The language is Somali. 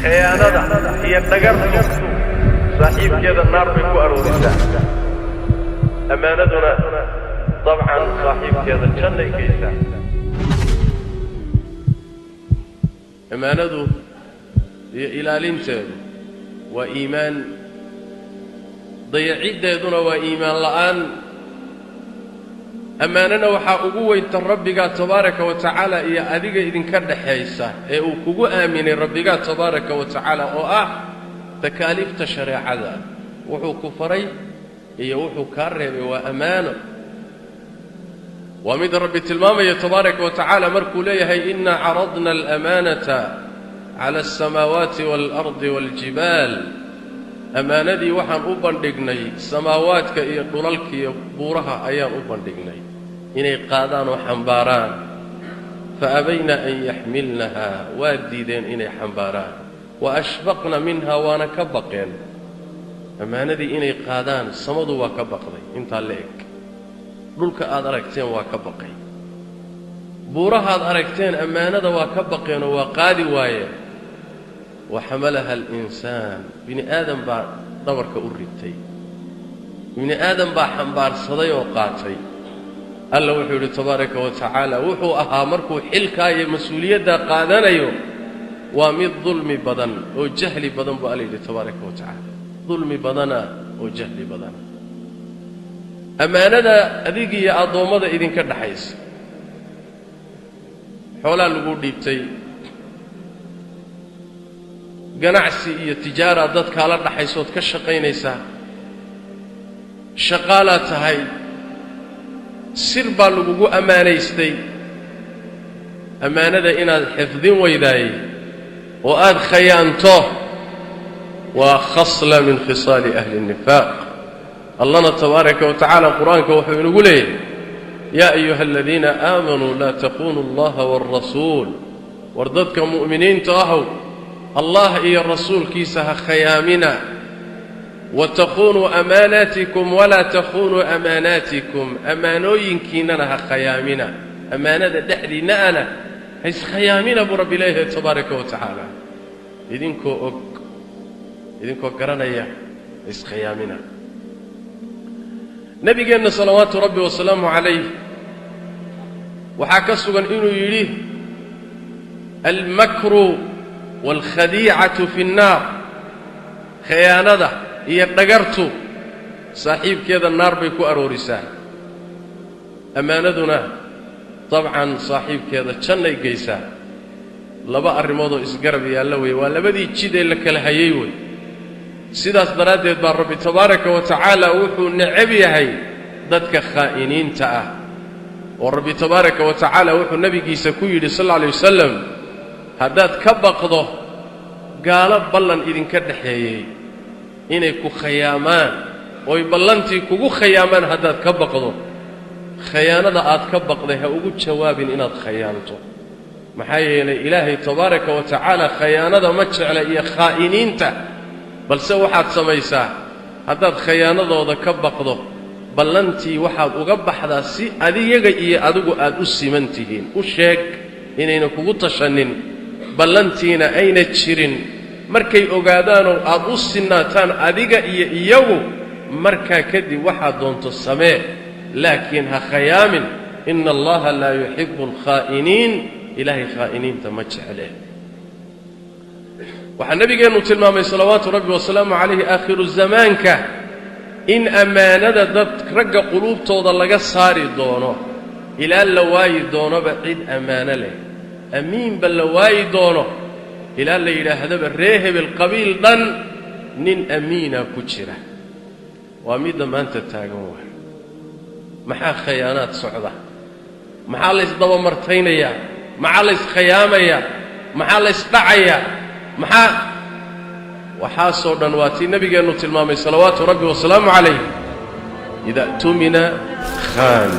Khiyaanada iyo dhagartu saaxiibkeeda naar bay ku aroorisaa, ammaanaduna dabcan saaxiibkeeda jannay geysaa. Ammaanadu iyo ilaalinteedu waa iimaan, dayaciddeeduna waa iimaan la'aan. Ammaanana waxaa ugu weynta Rabbigaa tabaaraka wa tacaala iyo adiga idinka dhaxaysa ee uu kugu aaminay Rabbigaa tabaaraka wa tacaala, oo ah takaaliifta shareecada. Wuxuu ku faray iyo wuxuu kaa reebay waa ammaano. Waa mid Rabbi tilmaamaya tabaaraka wa tacaala markuu leeyahay: "Inaa caradna alamaanata cala alsamaawaati waalardi waaljibaal." Ammaanadii waxaan u bandhignay samaawaadka iyo dhulalka iyo buuraha ayaan u bandhignay inay qaadaan oo xambaaraan. Fa abayna an yaxmilnaha, waa diideen inay xambaaraan. Wa ashfaqna minha, waana ka baqeen ammaanadii inay qaadaan. Samadu waa ka baqday intaa la eg, dhulka aad aragteen waa ka baqay, buurahaad aragteen ammaanada waa ka baqeenoo waa qaadi waayeen. Wa xamalaha alinsaan, bini aadam baa dhabarka u ritay, bini aadam baa xambaarsaday oo qaatay. Alla wuxuu yidhi tabaaraka wa tacaala, wuxuu ahaa markuu xilkaa iyo mas-uuliyaddaa qaadanayo waa mid dulmi badan oo jahli badan buu Alla yidhi tabaaraka wa tacaala. Dulmi badana oo jahli badana. Ammaanada adig iyo addoommada idinka dhaxaysa, xoolaa lagu dhiibtay, ganacsi iyo tijaara dadkaala dhaxaysood ka shaqaynaysaa, shaqaalaad tahay, sir baa lagugu ammaanaystay. Ammaanada inaad xifdin weydaayey oo aad khayaanto waa khasla min khisaali ahli الnifaaq. Allana tabaaraka wa tacaala Qur-aanka wuxuu inagu leeyahay: "Yaa ayuha aladiina aamanuu laa takunuu allaha waalrasuul." War dadka mu'miniinta ahow, Allah iyo rasuulkiisa ha khayaamina. Wa takunuu amaanaatikum, walaa takunuu amaanaatikum, ammaanooyinkiinnana ha khayaamina, ammaanada dhexdiinna ana ha iskhayaamina buu Rabbi leeyahay tabaaraka wa tacaala. Idinkoo og, idinkoo garanaya, ha iskhayaamina. Nebigeenna salawaatu Rabbi wasalaamu calayh waxaa ka sugan inuu yidhi: "Almakru waalkhadiicatu fi nnaar." Khiyaanada iyo dhagartu saaxiibkeeda naar bay ku aroorisaa, ammaanaduna dabcan saaxiibkeeda jannay geysaa. Laba arrimoodoo isgarab yaalla weeye, waa labadii jid ee la kala hayay wey. Sidaas daraaddeed baa Rabbi tabaaraka wa tacaala wuxuu necab yahay dadka khaa'iniinta ah, oo Rabbi tabaaraka wa tacaala wuxuu nebigiisa ku yidhi sal alla alay wasalam: haddaad ka baqdo gaalo ballan idinka dhexeeyey inay ku khayaamaan oy ballantii kugu khayaamaan, haddaad ka baqdo, khayaanada aad ka baqday ha ugu jawaabin inaad khayaanto. Maxaa yeelay, Ilaahay tabaaraka wa tacaala khayaanada ma jecla iyo khaa'iniinta. Balse waxaad samaysaa, haddaad khayaanadooda ka baqdo, ballantii waxaad uga baxdaa si adiyaga iyo adigu aad u siman tihiin. U sheeg inayna kugu tashanin, ballantiina ayna jirin. Markay ogaadaanoo aad u sinnaataan adiga iyo iyagu, markaa kadib waxaad doonto samee, laakiin ha khayaamin. Ina Allaha laa yuxibbu alkhaa'iniin, Ilaahay khaa'iniinta ma jecle. Waxaa nabigeennu tilmaamay salawaatu Rabbi wasalaamu calayhi aakhiru zamaanka in ammaanada dad ragga quluubtooda laga saari doono, ilaa la waayi doonoba cid ammaano leh, amiinba la waayi doono, ilaa la yidhaahdaba ree hebel qabiil dhan nin amiina ku jira. Waa midda maanta taagan waay. Maxaa khayaanaad socda? Maxaa laysdabamartaynayaa? Maxaa lays-khayaamayaa? Maxaa laysdhacayaa? Maxaa waxaasoo dhan? Waa tii nabigeennu tilmaamay salawaatu Rabbi wasalaamu calayh: ida tumina khaan.